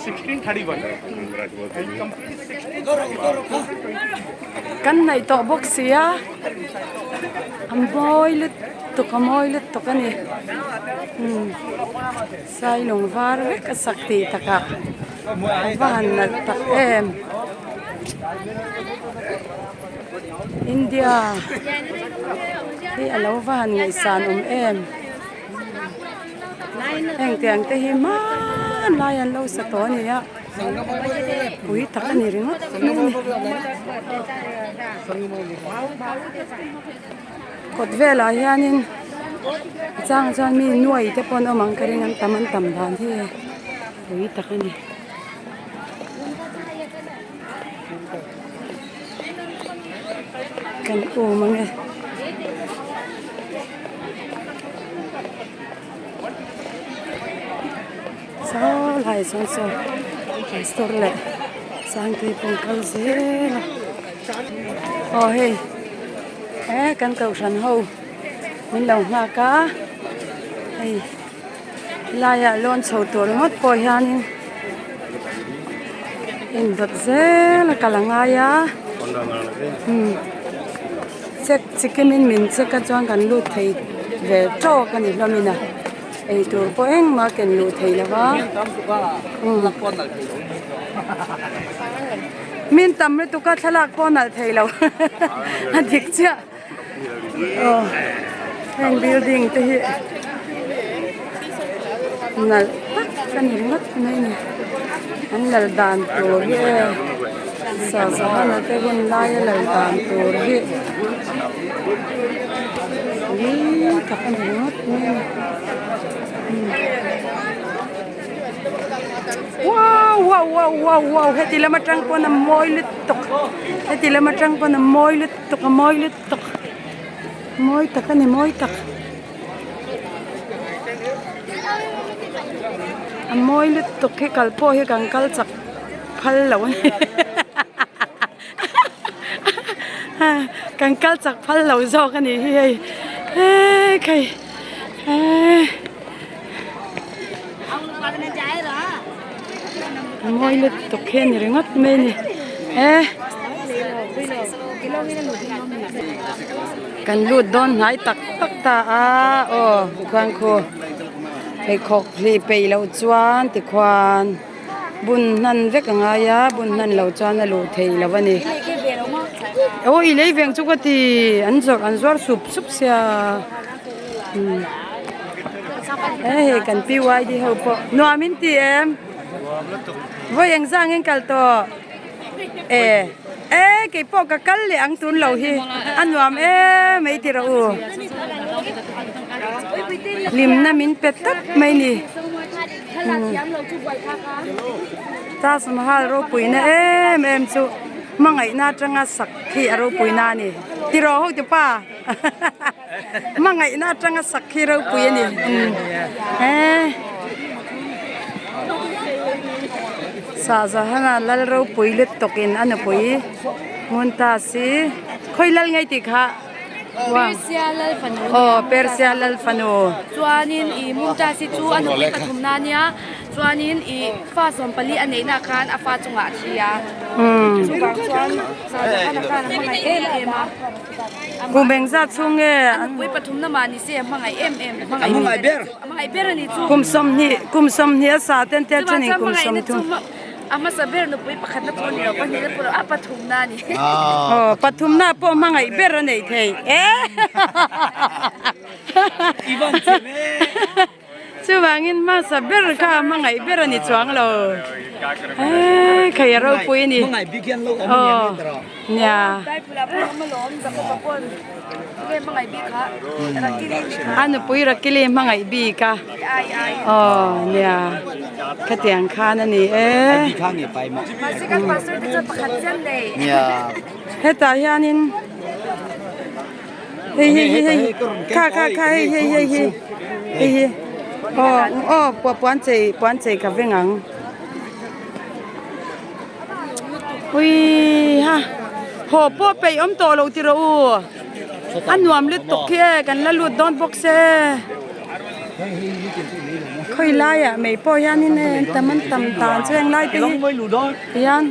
1631 and completed 16 Kan hnaih tawh bawk si a, a mawi lutuk a mawi lutuk a ni umm sailung var vek a sak tih takah a va han nalh tak em India hi a lo va han ngaihsan awm em. Heng tiang te hi hmanlai an lo sa tawh a ni a pui tak a ni ringawt mai a ni kawt velah hianin a changah chuan mi nuai te pawh an awm ang ka ring an tam an tam dan hi pui tak a ni. Kan awm ang e. Saw lai chuan saw pastor leh sangtei pawh an kal zel a aw hei he kan kohhran ho min lo nghak a hei helaiah lawn chho tur ringawt pawh hianin indawt zel a kal a ngai a umm. Check chikimin min check a chuan kan lut thei ve tawk a ni hlawm in a eitur pawh engmah a ken luh thei lo va umm min tam lutuk a thlalak pawh a nalh thei lo a dik chiah aw heng building te hi nalh tak a ni ringawt mai a ni an lal dan tur hi e Sazahana te hun laia lal dan tur hi ui tak a ni ringawt mai a ni wow wow wow wow wow heti lam atang pawn a mawi lutuk heti lam atang pawn a mawi lutuk a mawi lutuk mawi tak a ni mawi tak. A mawi lutuk hi kal pawh hi kan kal chak phal lo a ni kan kal chak phal lo zawk a nih hi hei eee khai eee a mawi lutuk hi a ni ringawt mai a ni e. Kan lut dawn hnai tak tak ta a aw tikhuan khu pheikhawk hlih peih loh chuan tikhuan bun hnan vek a ngai a bun hnan loh chuan a luh theih loh a ni aw i lei veng chu ka ti an zawrh an zuar sup sup sia umm he hei kan PYD ho pawh nuam in ti em vawi engzang in kal tawh. E e kei pawh ka kal leh ang tun lo hi a nuam em mai tih rawh u hlimna min pe tawp mai ni Taj Mahal ropuina em em chu hmangaihna atanga sak hi a ropuina a ni ti rawh ho tipa hmangaihna atanga sak hi ropui a ni e. Sahzahana lal ropui lut tawkin a nupui ngun ta si khawi lal ngei tih kha Persia lal fanu aw Persia lal fanu chuanin ih Mumtaz hi chu a nupui pathumna ania chuanin ih fa 14 a neihna khan a fa chungah a thi a chuvang chuan Sahzahana khan a hmangaih em em a. Kum engzat chhung nge an nupui pathumna mah ni se a hmangaih em em hmangaih ber a hmangaih ber a ni chu kum 20 kum 20 a sa ten te thenin kum 30 a hmasa ber nupui pakhatna pawh ni lo pahnihna pawh a pathumna a ni aw pathumna pawh hmangaih ber a neih thei e Chuvangin hmasa ber kha hmangaih ber a ni chuang lo. Eee khei a ropui a ni. Aw nia. A nupui Rakili hmangaih bik a. Aw nia khatiang khan a ni e. Hetah hianin hei hei hei hei kha kha kha hei hei hei hi hei hi aw aw puah puan chei puan chei ka veng ang ui ha haw pawh peih awm tawh lo ti rawh u a nuam lutuk khi e kan la lut dawn bawk se. Khawi laiah mai pawh hianin hei an tam an tam dan chu heng lai te hi hian.